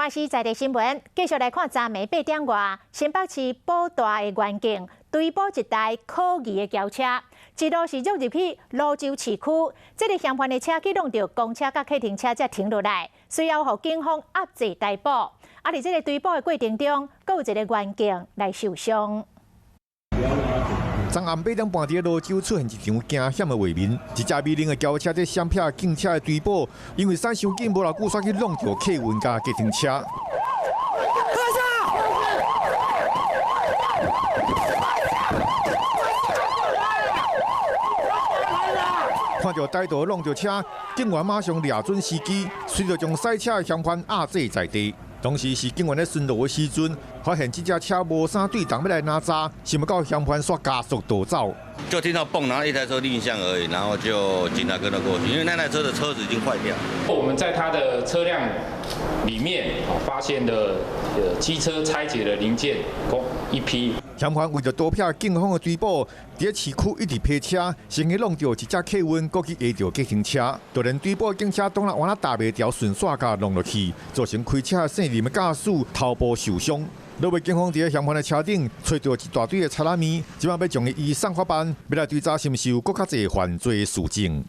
巴西在地新聞，繼續來看昨暝8點外，新北市寶大的員境追捕一台可疑的轎車，一路是入去蘆洲市區，這个嫌犯的車去挵著公車佮客運車才停落來，隨後予警方壓制逮捕。啊，佇這个追捕的過程中，閣有一个員警來受傷。昨暗8點半，佇蘆洲出現一場驚險的畫面，一隻米零的轎車佇閃避警車的追捕，因為駛傷緊，無偌久，煞去挵著客運佮計程車。看著歹徒挵著車，警員馬上掠準時機，隨著將賽車的嫌犯壓制在地。當時是警員咧巡邏的時陣，發現這隻車無啥對動欲來攔查，想袂到嫌犯煞加速逃走。就聽到蹦，然後一台車逆向而已，然後就警察跟了過去，因為那台車的車子已經壞掉。我們在他的車輛裡面發現了機車拆解的零件共一批。嫌犯為著逃避警方的追捕，佇市區一直飆車，先去挵著一隻客運，閣去壓著計程車。就連追捕的警車擋了倚仔踏袂牢，順紲共挵落去，造成開車的姓林的駕駛頭部受傷。落尾警方佇嫌犯的車頂揣著一大堆的賊仔物，這擺欲將伊移送法辦，欲來追查是毋是有閣較濟犯罪事證。